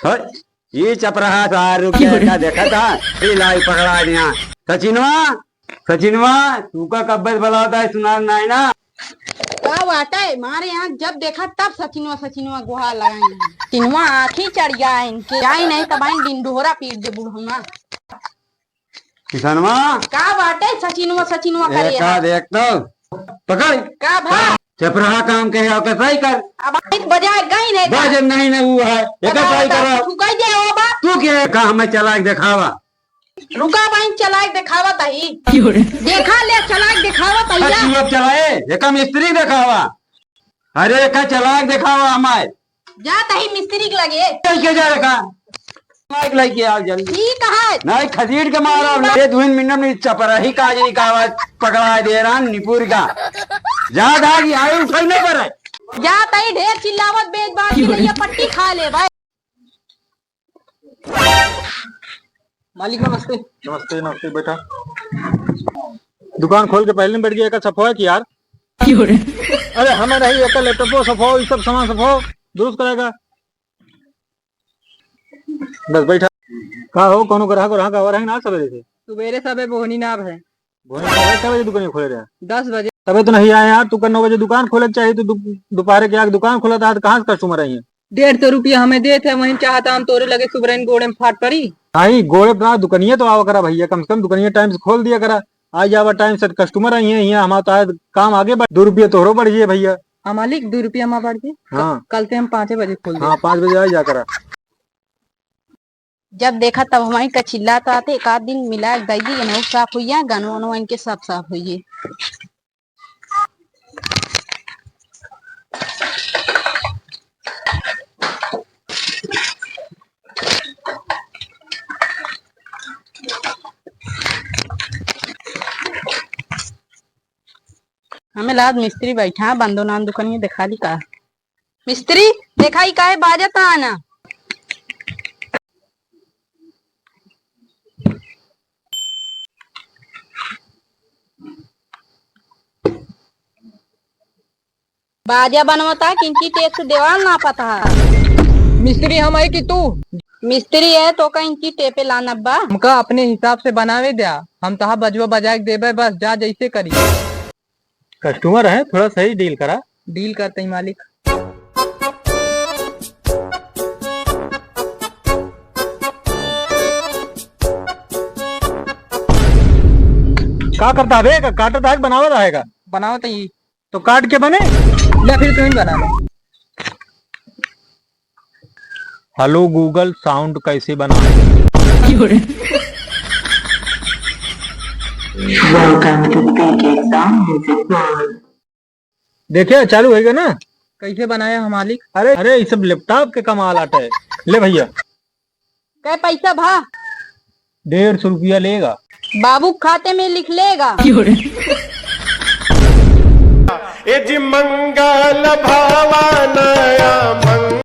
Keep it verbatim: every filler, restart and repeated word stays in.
हट, ये चपराहा सार रुक गया, का देखा था? ये लाई पकड़ा दिया। सचिनवा, सचिनवा, तू का कब्बे से बुलावत है, सुना नाहीं ना? का बाटे? मारे यहाँ जब देखा तब सचिनवा, सचिनवा गुहार लगाई। सचिनवा आँखी चढ़ गया इनके। जाई नहीं तब आइन डिंडोरा पीट दे बुढ़ौना। किसनवा? का बाटे सचिनवा, सचिनवा करे एका है? देख तो। पकड़। का भा? चपराहा काम कहे, ओके सही कर। अब आइन बजाए गई नहीं। बाजे नहीं, नहीं हुआ है। एका बताओ सही तो, करो। तू कह दे हो बा? तू के का हमें चलाक देखावा? रुका बहिन, चलाक देखावत ही। देखा ले, चलाक देखावत ही। अच्छा, तू अब चलाए, एका मिस्त्री देखावा। अरे, एका चलाक देखावा हमार। जा तही मिस्त्री के लगे। चल के जा एका। चलाक लेके आओ जल्दी। ठीक है। नहीं, खसीट के मारा। ठीक बा। ये दुहिन मिनट में चपराही काजरी का आवाज पकड़ा दे रहा निपुर का। जा धागी आई उठाई नहीं कर रहे। जा तही ढेर चिल्लावत बेच बांट के लइया पट्टी खा ले भाई। मालिक नमस्ते। नमस्ते, नमस्ते, बैठा। दुकान खोल के पहले में बैठ गया, एका सफवा की यार। अरे हमें नहीं, एका लैपटॉप सफवा, ये सब सामान सफवा, दुरुस्त करेगा। बस बैठा। का हो, कौनो ग्राहक, ग्राहक आवा रहे ना सबेरे से? सबेरे सबे बोहनी ना है। भोजन करे कै बजे दुकान खोले रहे? दस बजे। तबे तो नहीं आए यार, तू का नौ बजे दुकान खोले के चाहिए, तू दु-, दोपहर के आके दुकान खोला था, तो कहाँ से customer आई है? डेढ़ सौ रुपया हमें देत है, वहीं चाहता हम तोरे लगे सुबरन गोड़े में फाट पड़ी। नहीं, गोड़े पे ना, दुकनिया तो आवा करा भैया, कम से कम दुकनिया time से खोल दिया करा, आ जावा time से, customer आई है, यहाँ हमारा तो आज काम आगे बढ़, दो रुपया तोहरो बढ़ जाए भैया। हाँ मालिक, दो रुपया हमारा बढ़ जाए। हाँ। कल से हम पाँचे बजे खोल दें। हाँ, पाँच बजे आ जा करा। जब देखा तब हमारी का चिल्लात आते, एक आध दिन मिला के दई दी, गनवा साफ हुई है, गनवा वनवा इनके सब साफ हुई है। हमें लाद मिस्त्री बैठा, बंदो नान दुकानिया देखा ली का। मिस्त्री, देखा ई काहे बाजत आना? बाजा बनवता कि इंची टेप से देवाल नापत हा। मिस्त्री हम है कि तू? मिस्त्री है तो का इंची टेपे लानब बा? हमका अपने हिसाब से बनावे द्या, हम तहा बजवा बजाए के देबे बस, जा जैसे करी। Customer है, थोड़ा सही deal करा। Deal करते ही मालिक। का करता है बे? का काटत है, बनावत है का? बनावत ही। तो काट के बने? ले फिर तुम ही बना लो। Hello Google, sound कैसे बनाएं? Welcome to Speak Exam Music World। देखिए, चालू होइगा ना? कैसे बनाया हम मालिक? अरे, अरे, ये सब laptop के कमाल आटे। ले भैया। कै पैसा भा? डेढ़ सौ रुपया लेगा। बाबू खाते में लिख लेगा। ए जी मंगल भवन या मंग-